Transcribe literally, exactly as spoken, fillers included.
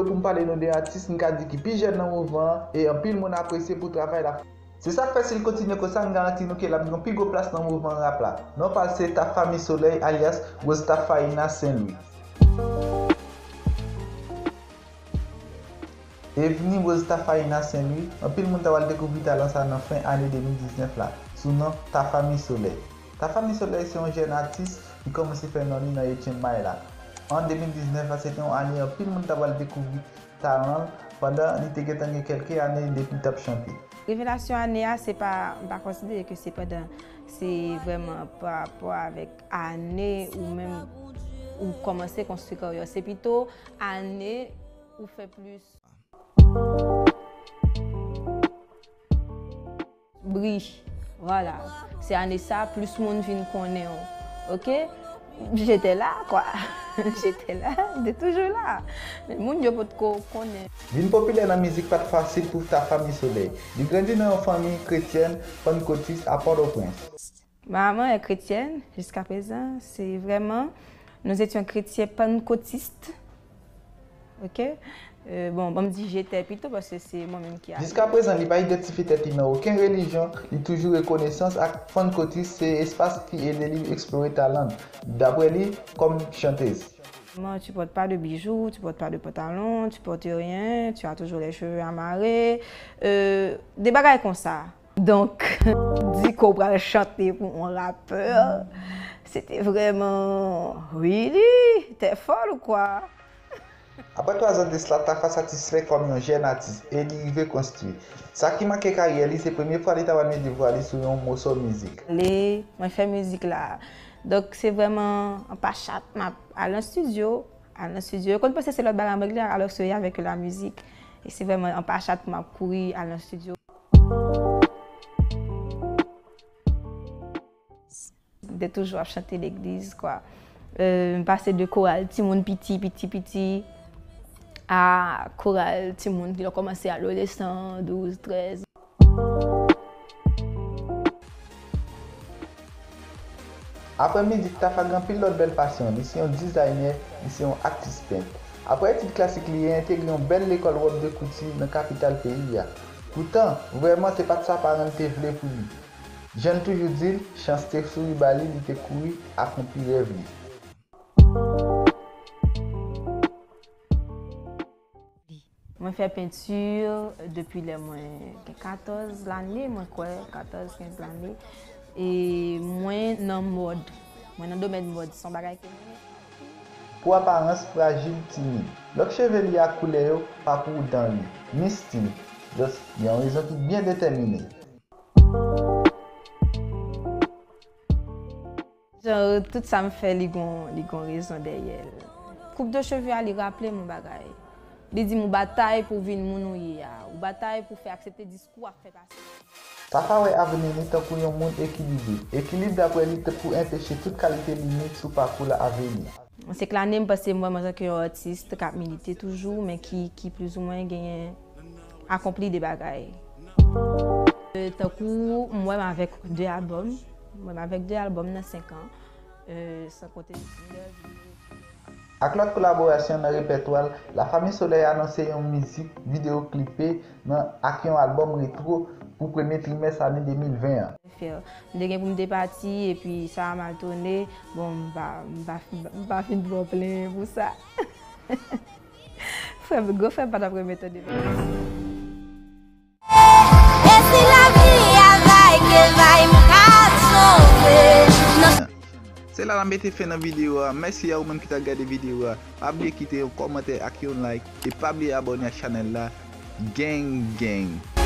Pou m pale nou de atis, m ka di ki pi jèn nan mouvman an, e anpil moun apresye pou travay la. Se sa k fè si l kontinye konsa, m garanti nou ke l ap gen yon pi gwo plas nan mouvman rap la. Non pa l se Tafami Solèy, alyas Rose Tafaina Saint Louis. Evni Rose Tafaina Saint Louis, anpil moun ta pral dekouvri talan sa nan fen ane de mil diznèf la, sou non Tafami Solèy. Tafami Solèy se yon jèn atis ki kòmanse fè non li nan etchen may la. An de mil diznèf la, se te yon ane anpil moun ta pral dekouvri talan l, pandan li te gentan gen kèlke ane depi l t ap chante. Revelasyon ane a, se pa, m pa konsidere ke se pandan, se vrèman pa rapò avèk ane ou menm ou kòmanse konstwi karyè w. Se pito ane ou fè plis bri. Vwala. Se ane sa, plis moun vin konnen w. Oke? J'étais là, quoi. J'étais là, m te toujou la. Men moun yo potko konnen. Vin popilè nan mizik pa t fasil pou Tafami Solèy. Li grandi nan yon fanmi kretyèn, pannkotis, a Pòtoprens. Ma maman est chrétienne, jusqu'à présent, c'est vraiment, nous étions chrétiens pentecôtistes. Ok? Euh, bon, bon, m di j'étais pito, paske se mwen menm ki a. Jiska prezan, li pa idantifye tèt li nan okenn relijyon, li toujou rekonesans ak pannkotis, se espas ki ede li eksplore talan l, daprè li, kòm chantez. Bon, tu portes pas de bijoux, tu portes pas de pantalon, tu portes rien, tu as toujours les cheveux amarrés. Euh, de bagay konsa. Donk, di ke w pral chante pou yon rapè, se te vrèman, really? T'es folle ou quoi? Apre twa zan de sila, Tafa satisfè kòm yon jèn atis e li rive konstwi. Sa ki make karyè li, se premye fwa li ta pral mete vwa li sou yon moso mizik. Le, mwen fè mizik la. Donk, se vrèman an pachat, m ap al nan estidyo, al nan estidyo. Yo konn panse se lòt bagay m regle, alòske se avèk la mizik. E se vrèman an pachat pou m ap kouri al nan estidyo. M te toujou ap chante legliz, kwa. Euh, m pase de koral timoun piti, piti, piti, a koral timoun ki kòmanse adolesan, douz, trèz. Apre mizik, Tafa gen anpil lòt bèl pasyon. Li se yon dizaynè, li se yon atis pent. Apre etid klasik li, li entegre yon bèl lekòl wòb de kouti nan kapital peyi a. Poutan, vrèman, se pa t sa paran l te vle pou li. Jan l toujou di l, chans te souri ba li, li te kouri akonpli rèv li. Mwen fè penti depi lè mwen gen katòz lane, mwen kwè, katòz, kenz lane. E mwen nan mòd. Mwen nan domèn mòd. Se yon bagay ke m renmen. Pou aparans frajil, timid. Lòk cheve li ak koulè yo pa pou dan li, ni stil. Just, gen yon rezon ki byen detèmine. Jan, tout sa m fè, li gon, li gon rezon dèyè l. Koup de cheve a, li raple m yon bagay. Li di m ou batay pou w vin moun ou ye a. Ou batay pou w fè aksepte diskou w ap fè pase. Tafa wè avni li tankou yon moun ekilibre. Ekilib, daprè li, t pou enpeche tout kalite limit sou pakou l a vini. Se k lane m panse m wè m antanke yon atis k ap milite toujou, men ki, ki plizoumwen genyen akonpli de bagay. Euh, tankou m wè m avèk de albòm, m wè m avèk de albòm nan senk an, euh, san konte lè videyo. Ak lòt kolaborasyon nan repètwa l, Lafanmi Solèy anonse yon mizik videyo klipe nan ak yon albòm retwo pou premye trimès ane de mil ven an. Fè. M te gen pou m te pati, epi sa a mal tounen. Bon, m pa, m pa, m pa fin pran plenyen pou sa. Frè m, gwo frè m pa t ap renmen tande bagay sa. E si lavi a vay ke vay, m ka sove. Non. Se la n ap mete fen nan videyo a. Mèsi a ou menm ki t ap gade videyo a. Pa bliye kite yon kòmantè ak yon like. E pa bliye abòne ak chanèl la. Gang, gang.